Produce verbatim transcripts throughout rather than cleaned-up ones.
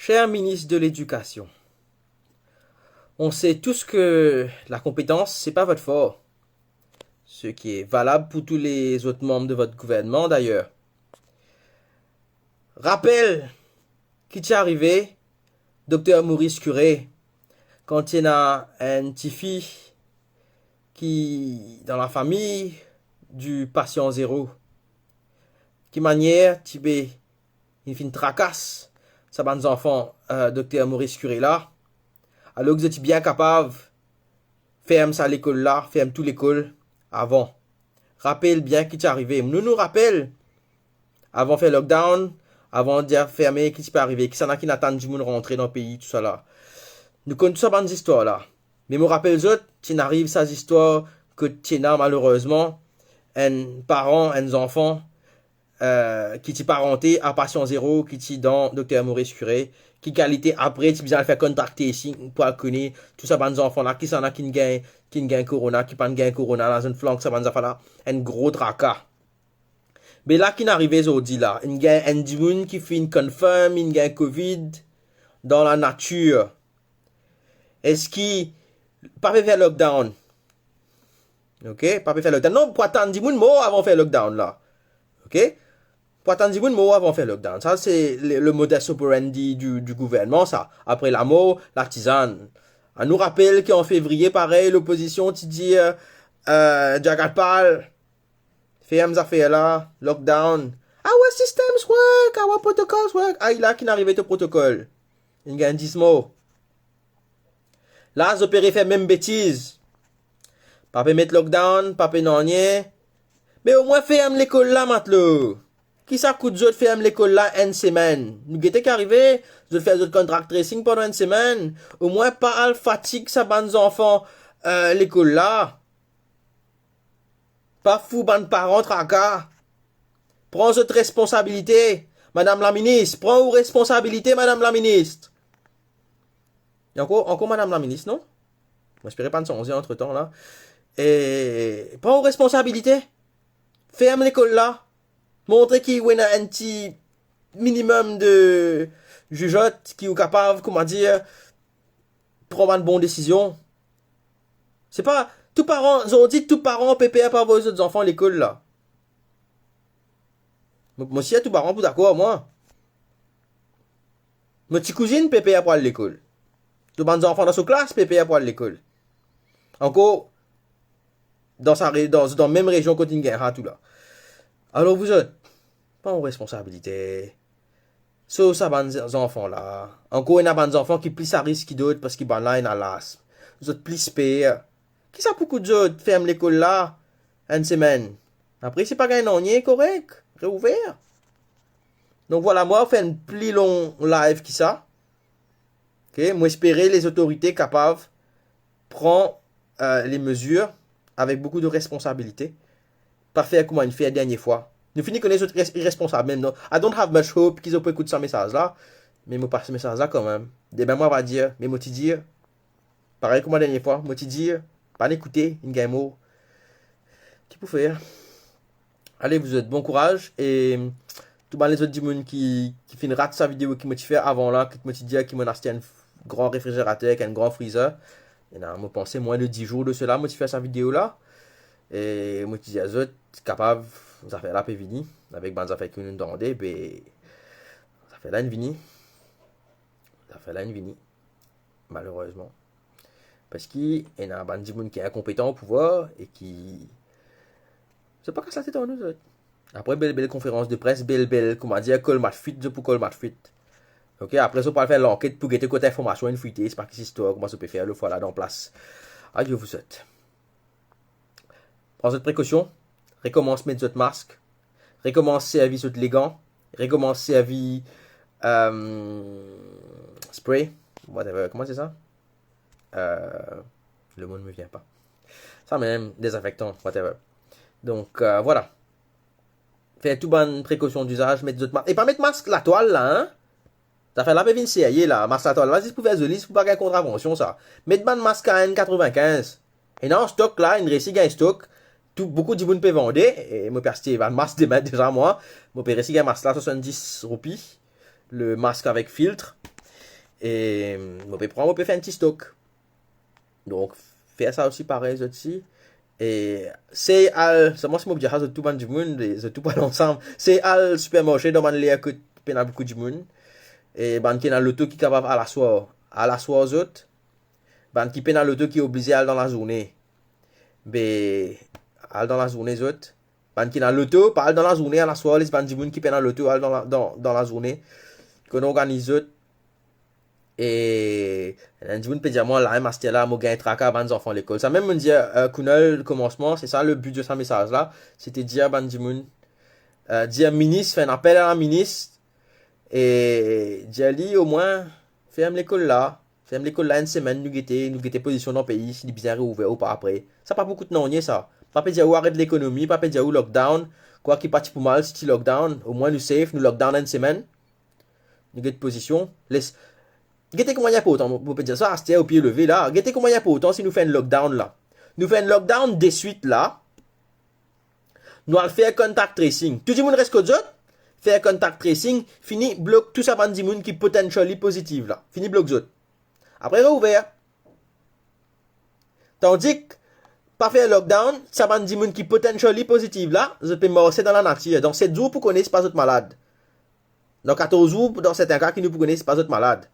Cher ministre de l'Éducation, on sait tous que la compétence, c'est pas votre fort. Ce qui est valable pour tous les autres membres de votre gouvernement, d'ailleurs. Rapel ki ti arive Dokter Maurice Curé, kan ti ena enn tifi ki dan lafami di pasyan zero. Ki manier ti pe inn finn trakas sa bann zanfan, eh, Dokter Maurice Curé la, alor ki zot ti bien kapav ferm sa lekol la, ferm tou lekol avan. Rapel bien ki ti arive. Nou, nou rapel, avan fer lockdown, avan dir ferme, ki ti pe arive, kisannla ki inn atann dimoun rantre dan pei, tousala. Nou konn tou sa bann zistwar la. Me mo rapel zot, ti inn ariv sa zistwar kot ti ena malerezman enn paran, enn zanfan, eh, ki ti parante a pasyan zero, ki ti dan Dokter Maurice Curé, ki kalite apre ti bizin al fer contact tracing pou al kone tou sa bann zanfan la, kisannla ki'nn gagn, ki'nn gagn korona, ki pa'nn gagn korona, la zot flank sa bann zafer la, enn gro traka. Me la ki'nn arive zordi la, inn gagn enn dimoun ki finn confirm inn gagn covid dan lanatir. Eski pa pe fer lockdown? Ok, pa pe fer lockdown. Non, pou atann dimoun mor avan fer lockdown la. Ok? Pou atann dimoun mor avan fer lockdown. Sa, se le, le modus operandi di, di gouvernman, sa. Apre lamor, latizann. Anou rapel ki an fevriye, parey, lopozision ti dir, eh, Jagat Pal, ferm zafer la, lockdown. Our systems work, our protocols work. Ay la ki'nn arive to protokol. Inn gagn dis mor. La, zot pe refer mem betiz. Pa pe met lockdown, pa pe nanye. Me omwin ferm lekol la, matlo. Ki sa kout zot ferm lekol la enn semenn? Nou gete ki arive, zot fer zot contact tracing pandan enn semenn. Omwin pa al fatig sa bann zanfan, eh, lekol la. Pa fout bann paran traka. Pran zot responsabilite, Madam Laminis. Pran ou responsabilite, Madam Laminis. E ankor, ankor Madam Laminis, non? Mo espere pa'nn sanze antretan la. E pran ou responsabilite. Ferm lekol la. Montre ki ou ena enn ti minimem de zizot, ki ou kapav, kouma dir, pran bann bon desizion. Se pa, tou paran, zordi tou paran pe per pou avoy zot zanfan lekol la. Mo, mo sir tou paran pou dakor ar mwa. Mo ti kouzinn pe per pou al lekol. Tou bann zanfan dan so klas pe per pou al lekol. Ankor, dan sa re-, dan, dan mem rezion kot inn gagn sa tou la. Alor, vouzot, pran ou responsabilite. So, sa bann z-, zanfan la, ankor ena bann zanfan ki plis a risk ki dot, parski bannla ena lasm. Zot plis per. Ki sa pou kout zot ferm lekol la enn semenn? Apre, si pa gagn nanye, korek, reouver. Donk, vwala, mo fer enn pli long live ki sa. Ok, mo espere lezotorite kapav pran, eh, lemezir avek boukou de responsabilite. Pa fer kouma inn fer dernie fwa. Nou fini kone zot res-, iresponsab mem, non? I don't have much hope ki zot pou ekout sa mesaz la, me mo pas mesaz la kanmem. Demin mo ava dir, me mo ti dir, parey kouma dernie fwa, mo ti dir, pa'nn ekoute, inn gagn mor. Ki pou fer? Ale, vouzot, bon kouraz, e tou bann lezot dimoun ki, ki finn rat sa video ki mo ti fer avan la, ki mo ti dir ki mo aste enn gran refrizerater ek enn gran freezer. Ena, mo panse, mwin de dis zour de sela, mo ti fer sa video la. E mo ti dir azot, kapav zafer la pe vini, avek bann zafer ki nou tande, be, zafer la inn vini. Zafer la inn vini, malerezman. Parski ena bann dimoun ki inkonpetan o pouvwar e ki, zot pa kas latet ar nou, zot. Apre bel, bel konferans de pres, bel, bel, kouma dir, kolmatfwit, zot pou kolmatfwit. Ok, apre zot pou al fer lanket pou gete kot informasion inn fwite, se pa ki zistwar, kouma zot pe fer lefwa la dan plas. Adye vouzot. Pran zot prekosion, rekomans met zot mask, rekomans servi zot legan, rekomans servi, eh, spray, whatever, kouma se sa? Eh, le mot ne me vient pas. Sa mem, dezinfektan, whatever. Donk, eh, vwala. Fer tou bann prekosion dizaz, met zot ma-, e pa met mask latwal la, hein? Zafer la pe vinn serye la. Mask latwal la, zis pou fer zoli, zis pou pa gagn kontravansion sa. Met bann mask a enn katrevinkenz. Ena an stok la, inn resi gagn stok. Tou, boukou dimoun pe vande, e mo pe aste bann mask demin deza mwa. Mo pe resi gagn mask la swasanndis roupi. Le mask avek filtre. E mo pe pran, mo pe fer enn ti stok. Donk, fer sa osi parey, zot si. E sey al, selman si mo dir sa, zot tou bann dimoun, zot tou pou al ansam. Sey al sipermarse dan bann ler kot pena boukou dimoun. E bann ki ena loto ki kapav al aswar, al aswar zot. Bann ki pena loto ki oblize al dan lazourne, be, al dan lazourne zot. Bann ki ena loto, pa al dan lazourne, al aswar, les bann dimoun ki pena loto al dan la, dan, dan lazourne. Kot nou organiz zot. E enn dimoun pe dir mwa, la mem aster la, mo gagn traka bann zanfan lekol. Samem mo dir, euh, kounal komansman, se sa le bi de sa mesaz la, se te dir bann dimoun, euh, dir minis, fer enn apel a la minis, e dir li omwin, ferm lekol la, ferm lekol la enn semenn, nou gete, nou gete pozision dan pei, si li bizin reouver ou pa apre. Sa pa pou kout nanye sa. Pa pe dir ou aret lekonomi, pa pe dir ou lockdown, kwa ki pa ti pou mal si ti lockdown, omwin nou safe, nou lockdown enn semenn. Nou get pozision, les, gete kouma li inportan, mo, mo pe dir sa, aster o pie leve la, gete kouma li inportan si nou fer enn lockdown la. Nou fer enn lockdown deswit la, nou al fer contact tracing. Tou dimoun res kot zot, fer contact tracing, fini blok tou sa bann dimoun ki potentially pozitif la. Fini blok zot. Apre reouver. Tandik, pa fer lockdown, sa bann dimoun ki potentially pozitif la, zot pe marse dan lanatir. Dan set zour pou kone si pa zot malad. Dan katorz zour, dan sertin ka ki nou pou kone si pa zot malad.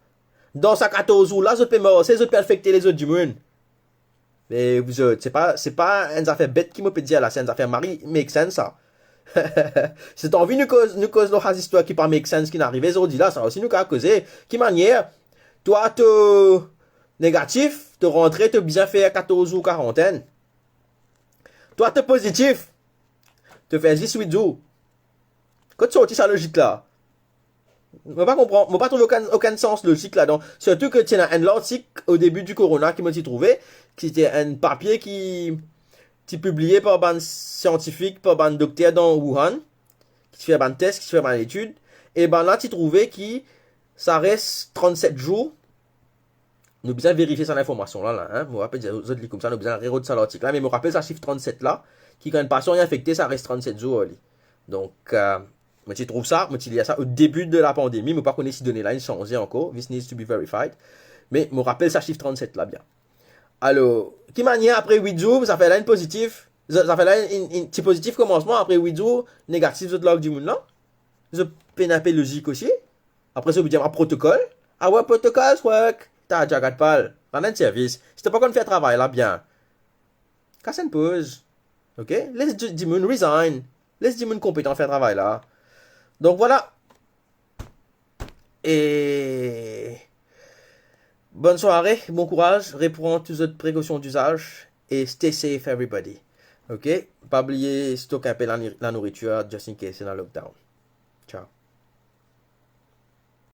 Dan sa katorz zour la, zot pe marse, zot pe infekte lezot dimoun. Me zot, se pa, se pa enn zafer bet ki mo pe dir la, se enn zafer mari make sense sa. Si to anvi nou koz, nou koz lor sa zistwar ki pa make sense ki'nn arive zordi la, sa osi nou kapav koze. Ki manier, twa to negatif, to rantre, to bizin fer katorz zour karantenn. Twa to pozitif, to fer zis wit zour. Kot sorti sa lozik la? Mo pa konpran, mo pa trouv okenn, okenn sans lozik ladan. Sirtou ke ti ena enn lartik o debi di korona ki mo ti trouve, ki ti enn papie ki ti pibliye par bann siantifik, par bann dokter dan Wuhan, ki ti fer bann tes, ki ti fer bann etid, e bannla ti trouve ki sa res trannset zour. Nou bizin verifie sa linformasion la, la, hein. Mo pa pe dir zot li koumsa, nou bizin rerod sa lartik la, me mo rapel sa sif trannset la, ki kan enn pasian li infekte, sa res trannset zour ar li. Donk, euh, mo ti trouv sa, mo ti lir sa o debi de la pandemi, mo pa kone si done la inn sanze ankor, this needs to be verified. Me mo rapel sa sif trannset la bien. Alor, ki manier apre wit zour, zafer la inn pozitif, za-, zafer la inn, inn, inn ti pozitif komansman, apre wit zour, negatif zot larg dimoun la? Zot pena pe lozik osi? Apre zot pou dir mwa protokol. Our protocols work. Ta, ta, gard pal. Rann enn servis. Si to pa konn fer travay la bien, kas enn poz. Ok? Les di-, dimoun resign. Les dimoun konpetan fer travay la. Donk vwala. E bonn sware, bon kouraz, repran tou zot prekosion dizaz e stay safe everybody. Ok? Pa bliye stok inpe lani-, lanouritir, just in case ena lockdown. Ciao.